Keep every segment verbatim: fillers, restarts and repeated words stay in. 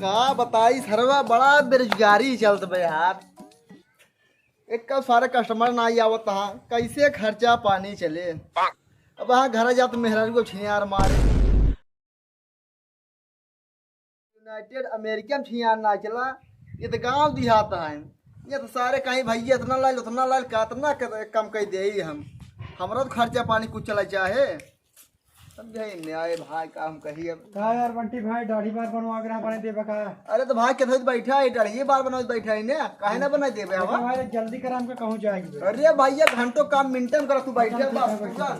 का बताई सरवा, बड़ा बेरोजगारी चलत बा यार। एक का सारे कस्टमर ना आवत हा, कैसे खर्चा पानी चले। अब हाँ घर जात मेहरारू को छिनार मारे। यूनाइटेड अमेरिका में छिनार ना चला, ये तो गाँव देहात है। ये तो सारे कहीं भैया इतना लाइल, उतना लाइल, कितना क-, कम कर दे हम। हमरा तो खर्चा पानी कुछ चला चाहे। समझे ने आए भाई, का हम कही अब। का यार बंटी भाई, दाढ़ी बार बनवा के ना बने देबे का? अरे तो भाई, कितना बैठा है, दाढ़ी बार बनवा बैठा है ने, काहे ना बनाई देबे देखो हवा? भाई, जल्दी करा, हमके कहूँ जाएगी। अरे भैया, घंटों काम मिनटों में करा, तू बैठे चल, बाप, चल, तू चल। चल।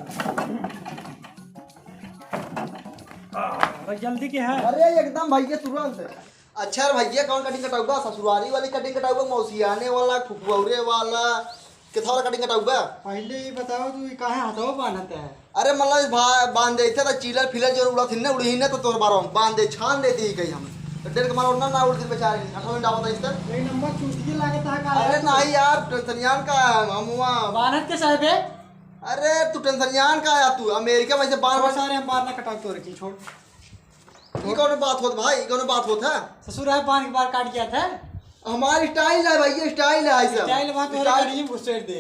आ, भाई, जल्दी के है? अरे एकदम भैया, तुरंत। अच्छा रे भैया, कौन कटिंग कटाउबा? ससुरारी वाली कटिंग कटाउबा, मौसियाने वाला, फुफुआरे वाला, किथा वाला कटिंग कटाउबा? पहले ये बताओ, तू ये काहे हथवा बांधत है? अरे मतलब भा-, बांध देते तो चीलर फिलर जो उड़त हिन्ने, उड़ी हिन्ने तो तोर बारों बांध दे, छान दे दी कहीं हम। तो डेढ़ के मारो ना, ना उड़ दिन बेचारे, हथवा में डावत है इस तरह। ये नंबर चूतिए लागत है का? अरे नहीं यार, टेंशन यार का है, हम हुआ। बांधत के साहब है? अरे तू टेंशन यार का है, तू अमेरिका में से बार बार सारे हम बार ना कटाओ तो रखी, छोड़। ई कौन बात होत भाई, ई कौन बात होत है? ससुर है, बार के बार काट गया था। हमार स्टाइल है भैया, स्टाइल है ऐसा। स्टाइल बात हो स्टाइल। रही है, घुसेड़ दे।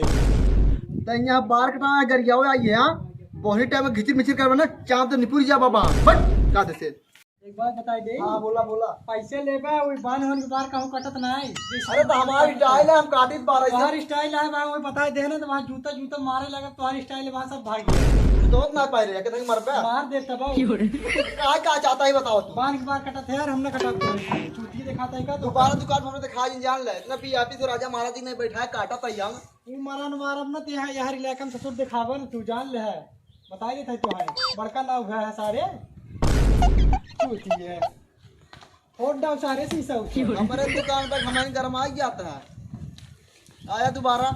तो यहाँ बार कटाना गरियावे आई है, बहुत टाइम में घिचिर मिचिर करबे ना, चाप तो निपुर जा बाबा। बट का दे से। एक बात बताई दे। हाँ, बोला, बोला। पैसे लेबे, वही बान होन के बार कहूँ कटत ना है। अरे तो हमार स्टाइल है, हम काटित बार ऐसे। हमार स्टाइल है भाई, वही बताई दे ना, तो वहाँ जूता, जूता मारे लगा, तुम्हारी स्टाइल वहाँ सब भाग गया। तो ना पाए रे, कितने मर पे? मार दे तब। का, का चाहता है बताओ तू? बान के बार कटत है यार, हमने कटा तो चूतिए दिखाता है का तो? दोबारा दुकान पर दिखा जिन जान ले, इतना पी आप ही तो राजा महाराज जी ने बैठा है, काटा तैयार। तू मारा न मारब न, ते यहाँ, यहाँ इलाका में ससुर दिखावा न, तू जान ले है। बताई देता है तो है, बड़का ना हुआ है सारे। चूतिए। फोड़ डाल सारे शीशा उसे। हमारे दुकान पर हमारे गरमाई जाता है। आया दोबारा।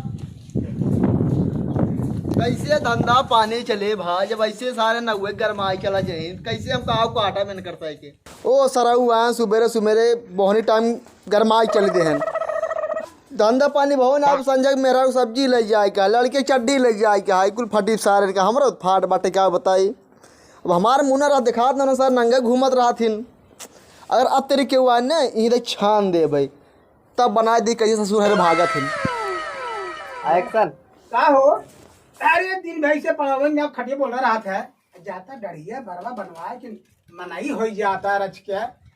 कैसे धंधा पानी चले भाई, जब ऐसे सारे नौवे गरमाई चला जाए, कैसे हमका आओ को आटा में न करता है के? ओ सरऊ, आए सुबेरे सुबेरे बोहनी टाइम गरमाई चल दे हैं। धंधा पानी भवन, अब संजय मेहरारू सब्जी ले जाए का, लड़के चड्डी ले जाए का, हाई कुल फटी सारे का, हमरा तो फाट बाटे, का बताई। अब हमार मुन्ना रहा दिखात ना सर, नंगे घूमत रहथिन। अगर अब तेरी केहू आए ना, इही देख छान दे भाई, तब बनाए दी कैसे ससुर हरे भागत हिन। एक्शन। का हो? अरे दिन भर से पड़ावन में खटिया बोला रहा था। जाता डढ़िया बरवा बनवाए कि मनई होई जाता रच के,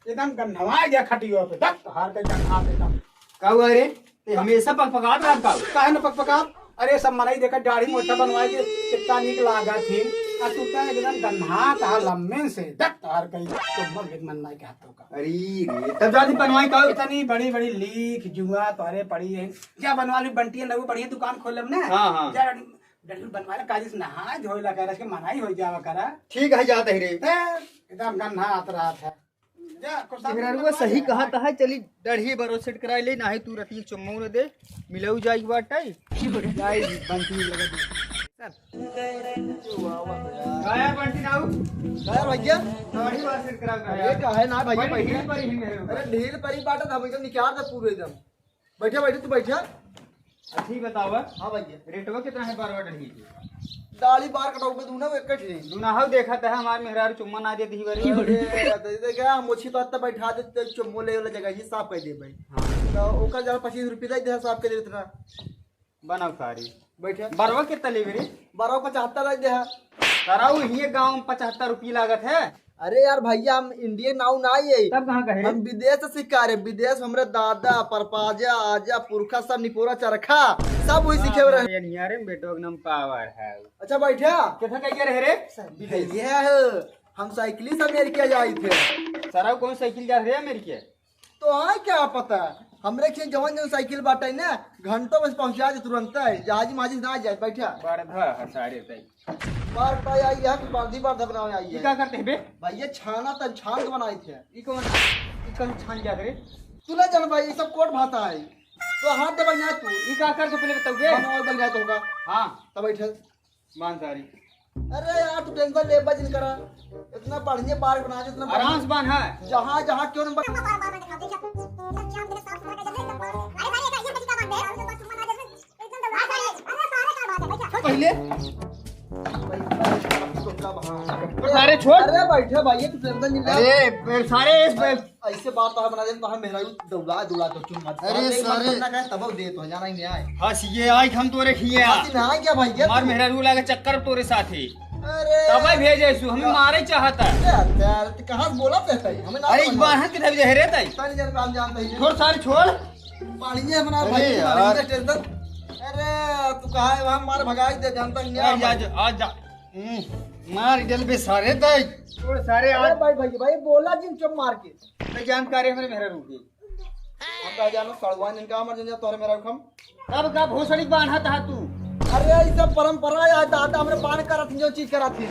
एकदम गन्हवा गया खटियो पे, धत हार के गन्हा पे एकदम। का हुआ रे? ते हमेशा पकपकात रहत का? काहे न पकपकात? अरे सब मनई देखा दाढ़ी मोछा बनवाए के कितना नीक लागत ही। आ तू का एकदम गन्हा तहा लम्बे से, धत हार कहीं तो मर एक मन नहीं कहत हो का। अरे रे, तब जाती बनवाई का? इतनी बड़ी बड़ी लीख जुआ तोहरे पड़ी है। जा बनवा ली बंटिया नऊ बढ़िया दुकान खोलब ना। हाँ, हाँ। जा डढ़िया बनवाला, काजी से नहाए धोए ला करा, इसके मनाई हो जावा करा। ठीक है, जात ही रे। ते, एकदम गन्हा आत रहा था। जा, कुछ मेहरारुआ सही कहा था, चली डढ़िए बरो सेट कराई ले, नाही तू रतिया चुम्मो न दे, मिलऊ जाई बाटे। जाई बंटी लगा दे। काया बंटी नाऊ? काया भैया? डढ़िए बरो सेट करा अरे काहे ना भैया, बड़ी पहले ढील परी ही मेरे ऊपर। अरे ढील परी बाटे, हम एकदम निकाल दे पूरे एकदम। बैठा, बैठा, तू बैठा। अच्छा, ही बतावा। हाँ भैया। रेटवा कितना है बारवा डढ़ी के? दाढ़ी बार कटाऊ पे दूना एक कट है। दूना हव देखा था हमार मेहरारू चुम्मा ना दे दी बारी। अरे, दे दे क्या? हम ओछी बात तो बैठा दे, तो चुम्मो ले वाला जगह ही साफ कर दे भाई। हाँ। तो ओकर जरा पच्चीस रुपये दे दे, साफ कर दे इतना। बनाओ सारी। बैठा। बारवा कितना लेबे रे? बारवा पचहत्तर दे दे। तारा उ हिये गाँव में पचहत्तर रुपये लागत है। अरे यार भैया, हम इंडियन नाऊ ना आइए। तब कहाँ का है? हम विदेश से सीख के आ रहे, विदेश में हमरे दादा, परपाजा, आजा, पुरखा सब निपोरा चरखा, सब वही सीखे हुए रहे। ये नहीं आ रहे, बेटो एकदम पावर है। अच्छा बैठा। कितना कहिए रहे रे? भैया हो, हम साइकिल से अमेरिका जाई थे। सराऊ कौन साइकिल जा रहे अमेरिका? तो हाँ क्या पता, हमरे खेत जवन जवन साइकिल बाटे ना, घंटों में पहुंचा दे तुरंत है, जहाजी महाजी ना जाए, बैठा। बड़धा है सारे तई। बार बार आई है, बार दी बार धबनावे आई ई है। का करते हैं बे? भाई ये छाना तन छान के बनाए थे। ई कौन, ई कौन छान जात रे? तू ना जान भाई, ये सब कोट भाषा है। तो हाथ दबा ना तू। ई का करते पहले बताओ बे। बनाओ बन गया तो होगा। हाँ। तब बैठे। बांध सारी। अरे यार, तू टेंशन ले बजिन करा। इतना बढ़िया बार बना दे, इतना आराम से बांध है। जहाँ, जहाँ क्यों नंबर। पहले। सब हाँ। अरे छोड़। अरे बैठे भाई, तू टेंशन नहीं ले। अरे बे-, सारे इस बे- ऐसे बात तो बना दे, तो हम मेरा दौड़ा दौड़ा तो क्यों मत। अरे सारे। ना कहे तब दे तो जाना ही नहीं आए। हंस ये आई हम तोरे खिए आ। हंस ना आए क्या भाई, ये मार तू मेहरारू लागे चक्कर तोरे साथ ही। अरे। तब भेजे सु, हमें मारे चाहता है। अरे यार, तू कहाँ से बोला थे भाई? हमें ना अरे, समझ आया। बाहर के धर दे रे ताई। सारी जन काम जानता ही है। छोड़ सारे, छोड़। पानी है अपना अरे भाई, यार। पानी का टेंशन। अरे, तू कहाँ है? वहाँ मार भगाई दे, जानता ही नहीं यार, है। आज, आज जा। हम्म, मार डल बे सारे ताई। छोड़ सारे अरे आज। भाई, भाई, भाई, बोला जिन चुप मार के। मैं जानकारी हमरे मेहरारू के। हम का जानो, सड़ुआ इनका हमर जंजा तोरे मेहरारू खम। कब का भोसड़ी बांधा था तू? अरे, ई सब परंपरा है, दादा हमरे बांध करत जो चीज करत थी।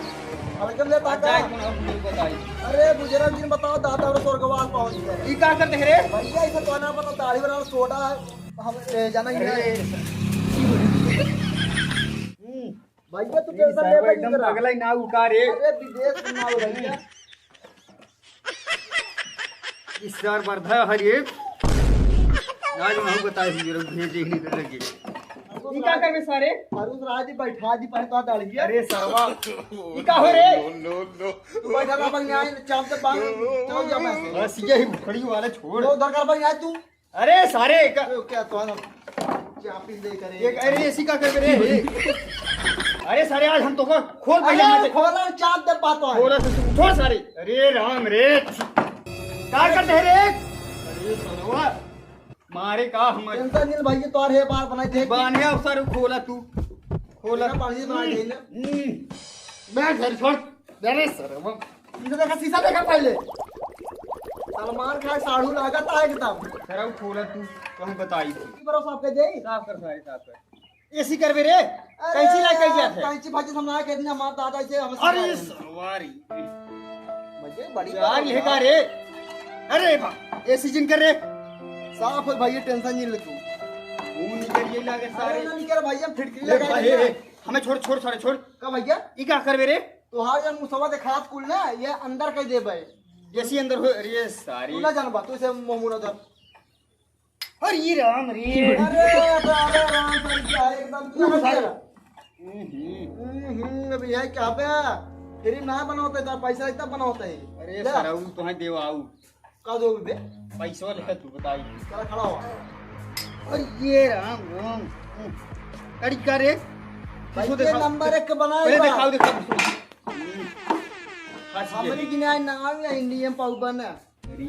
हल्के में लेता का? जाए कौन हम लोग बताई। अरे, बुजुर्ग दिन बताओ, दादा हमरे स्वर्गवास पहुंच गए। ई का करते हैं रे? भैया, इसे तो ना पता, दाढ़ी वाला सोडा है। हम, ए, जाना ही अरे। नहीं। हम्म। भैया, तू ई टेंशन सब ले भाई, एकदम जरा। पगला ही ना उका रे। अरे, विदेश में ना हो भैया। इस सार वर्धा हर एक। आज मैं बताए हुए रंग भेजे ही निकल लगे। ई का करबे सारे? अरुण राज जी बैठा दी पहले तो डाल गया। अरे सरवा। ई का हो रे? No, no, no. तू बैठा रहा बंग यहाँ, चाप से बांग, चाप जा बस। बस यही भुखड़ी वाला छोड़। वो उधर कर बंग यहाँ तू। अरे सारे का अरे, क्या तो है ना? चाबी दे करे। एक, अरे, ऐसी का कर रे? अरे सारे, आज हम तो का खोल पहले अरे, मत। खोला, चाप दे पाता है। खोला से तू उठो सारे। अरे राम रे, का करते हैं रे? अरे सनवा, मारे का हम। टेंशन नहीं भाई, ये तो आ रहे बार बनाई थे। बाने अब सारे खोला तू, खोला। इतना पानी बना दे ना। हम्म। मैं घर छोड़। अरे सर, वो शीशा देखा, शीशा देखा पहले। सलमान खान साढ़ू लागत है एकदम। सर, वो खोला तू, तो हम बताई थी। की बरो साफ कर दे। साफ कर सारे, साफ कर। ऐसी करबे रे, अरे, कैंची ला कैसे है? कैंची भाजी हम ना कहते ना, हमार दादा इसे हम अरे सिखाए हैं। सवारी। मजे बड़ी यार, बात ये है। का रे? अरे बा, ऐसी जिन कर रे। साफ हो भाई, टेंशन नहीं ले तू। वो निकल ये लागे अरे सारे। ना निकल भाई, हम फिटकरी ए लगा भाई, देंगे। ए, हमें छोड़, छोड़, सारे छोड़। का भैया? ई का करबे रे? तोहार जन मुसवा देखात कुल ना, ये अंदर कह देबे। जैसी अंदर हो, अरे सारी। तू ना जानबा, तू इसे मुंह मुड़ा धर। अरे राम रे। अरे, अरे, अरे, राम सर क्या है, एकदम तू तू ना सारे। कर। हम्म, हम्म। हम्म, हम्म, अभी है क्या पे? फिर ना बनाते, तो पैसा इतना बनाते हैं। अरे ले। सर, आऊ तो है देवा आऊ। का दो बे? पैसवा लेके तू बताई। चला खड़ा हो। अरे ये राम, राम। कड़ी का रे? भाई, किसको ये दिखाओ? नंबर एक बनाए पहले बा। दिखाओ, दिखाओ। हम्म। हंस के। हमरी की ना नाम है इंडियन पाउबा ना। अरे।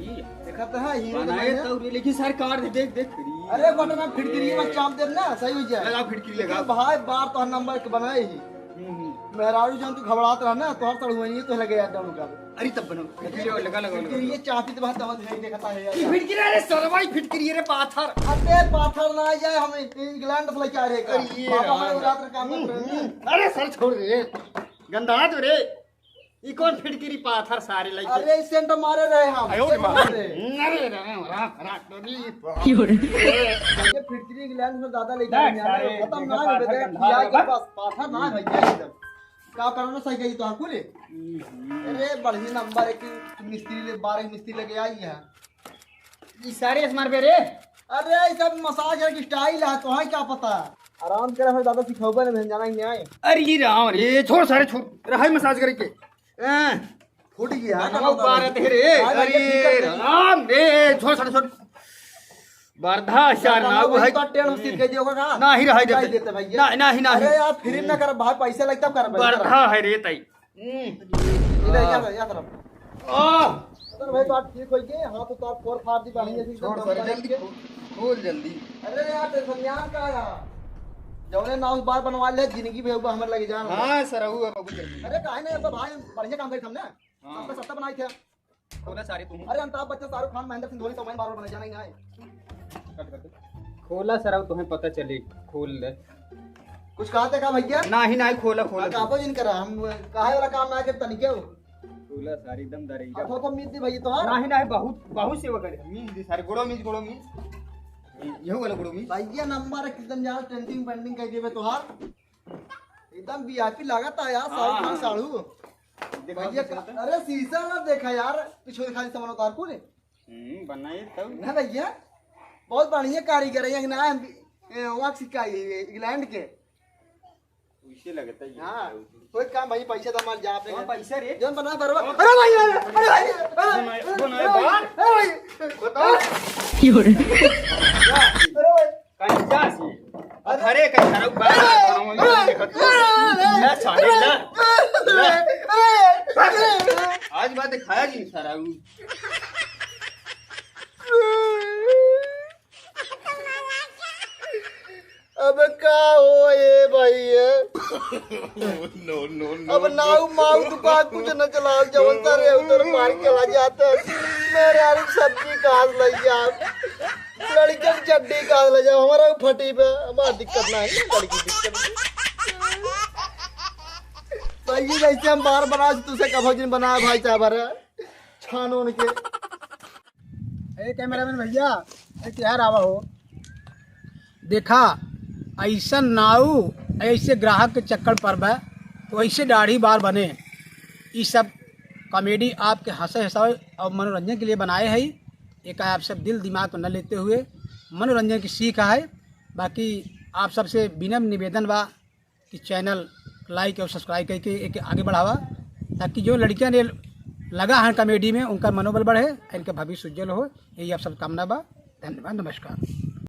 देखा तो है, हीरो बनाए बनाए। तो रे, लेकिन सरकार दे, देख, देख। अरे, बटन में फिटकिरी में चाप दे ना, सही हो जाए। लगा फिटकिरी लगा। लेकिन भाई, बार तो नंबर एक बनाए ही। हम्म, हम्म। मेहरारू जान तू घबरात रहा ना, तोहर सड़ुआइए तो लगे यार, डालू का। अरे तब बनो, फिटकिरी लगा, लगा, लगा। फिटकिरी ये चाबी तो बात दवा दे, देखता है यार। ये फिटकिरी, अरे सरवाई फिटकिरी रे पाथर। अबे पाथर ना जाए, हम इंग्लैंड से लेके आ रहे का। अरे ये बाबा यार। हमारे उड़ात रहे काम करते हैं। हम्म, अरे सर छोड़ रे, गंदा हाथ रे। ई कौन फिटकिरी पाथर सारे लइके? अरे सेंट मारे रहे हम। आयो रे माँ। सेंट मारे। अरे राम, राम, राम, तो नहीं। ये फिटकिरी इंग्लैंड से ज्यादा लेके देख आए हैं। सारे, खत्म ना है, पाथर बेटे, गंदा खिया के बा। बस पाथर ना है भैया एकदम। का करना सही गई तो हाँ, कुल? हम्म। अरे, बढ़िया नंबर एक मिस्त्री ले, बारह मिस्त्री लेके आई है। ई सारे स्मार पे रे। अरे, ई सब मसाज है कि स्टाइल है, तो है क्या पता? आराम से रहे, ज्यादा सिखाऊबा नहीं, जाना ही नहीं आए। अरे, ई राम रे, छोड़ सारे, छोड़। रहा है मसाज करे के। हैं? फूट गया। ना, ना, बारह थे रे। अरे, अरे, ठीक है। राम रे, छोड़ सारे, छोड़। वर्धा शहर ना, वो है। तो टेढ़ सीट कह दिया होगा का? नहीं रहे नहीं देते। देते भैया। नहीं, नहीं, नहीं। अरे यार, फ्री में ना कर भाई, पैसे लगता कर भाई। वर्धा है रे ताई। हम्म। इधर, यहाँ, यहाँ तरफ। आह! अरे भाई, बात ठीक होई के, हाँ, तो तार फोर फाड़ दी, बढ़िया से छोड़ एकदम सारे, दम जल्दी के। खो-, खोल जल्दी। अरे यार, टेंशन यार का यार? जौने नाव बार बनवा ले, जिंदगी भर हमर लगे जान। हाँ, सर, वो अब जल्दी। अरे, काहे नहीं, अब भाई, बढ़िया काम करी हमने। हाँ। सबका सत्ता बनाई थे। खोला सारे तुम। अरे अमिताभ बच्चन, शाहरुख खान, महेंद्र सिंह धोनी, सब वहीं बार-बार बने, जाना ही ना है। कट कर दे। खोला सर, अब तुम्हें पता चले। खोल ले। कुछ कहा था का भैया? नाही, नाही, खोला, खोला। हाँ, कापो जिन करा, हम काहे वाला काम ना के तनिके हो। खोला सारी दम दरे। हाँ, तो, तो मीत दी भैया तो, हाँ। नाही, नाही, बहुत, बहुत सेवा करे। मीत दी सारे, गोड़ो मीत, गोड़ो मीत। ये वाला गोड़ो मीत। भैया नंबर एकदम यार, ट्रेंडिंग पेंडिंग कह देवे तोहार। एकदम वी आई पी लागत है यार, शाहरुख खान हाँ। साढ़ू। देखा भैया कैसे का, होता है? अरे शीशा ना देखा यार, पीछे दिखा दी सामान उतार को रे। हम्म, बनाए तब। ना भैया, बहुत बढ़िया कारीगर है, यहाँ ना हम, ए, वहाँ सिखाई है, इंग्लैंड के। पैसे लगता है। हाँ। कोई काम भाई, पैसा तो हमारे जा पे कौन है। पैसा रे? जौन बना बरवा। अरे भाई, अरे, अरे भाई, अरे, बनाए, अरे, बनाए अरे भाई, बाहर। अरे भाई, बताओ। अरे भाई। कहीं जा सी। अब हरे कहीं खराब बात। अरे, अरे, अरे, अरे, अरे, अरे, अरे, अरे, अरे। आज बात खाया जी सारा। अब का हो ए भाई है? No, no, no, अब no। नाऊ माऊ दुकान कुछ न चलाओ, जवन सारे उधर मार के ला जाते हैं। मेरे यार सब्जी कहाँ से लई जाओ? लड़कन चड्डी कहाँ से लई जाओ? हमारा फटी पे, हमारा दिक्कत ना है, लड़की दिक्कत नहीं। भाई ये जैसे हम बार बना, तुझसे कभो जिन बनाया भाई साहब, अरे छान उनके। ए कैमरामैन भैया, ए क्या रहा हो? देखा, ऐसा नाऊ, ऐसे ग्राहक के चक्कर पर बा, तो ऐसे दाढ़ी बार बने। ई सब कॉमेडी आपके हंसे हंसावे और मनोरंजन के लिए बनाए है। एक आप सब दिल दिमाग में न लेते हुए मनोरंजन की सीख है। बाकी आप सबसे विनम्र निवेदन बा कि चैनल लाइक और सब्सक्राइब करके एक आगे बढ़ावा, ताकि जो लड़कियां ने लगा है कॉमेडी में, उनका मनोबल बढ़े, इनका भविष्य उज्जवल हो। यही आप सब कामना बा। धन्यवाद, नमस्कार।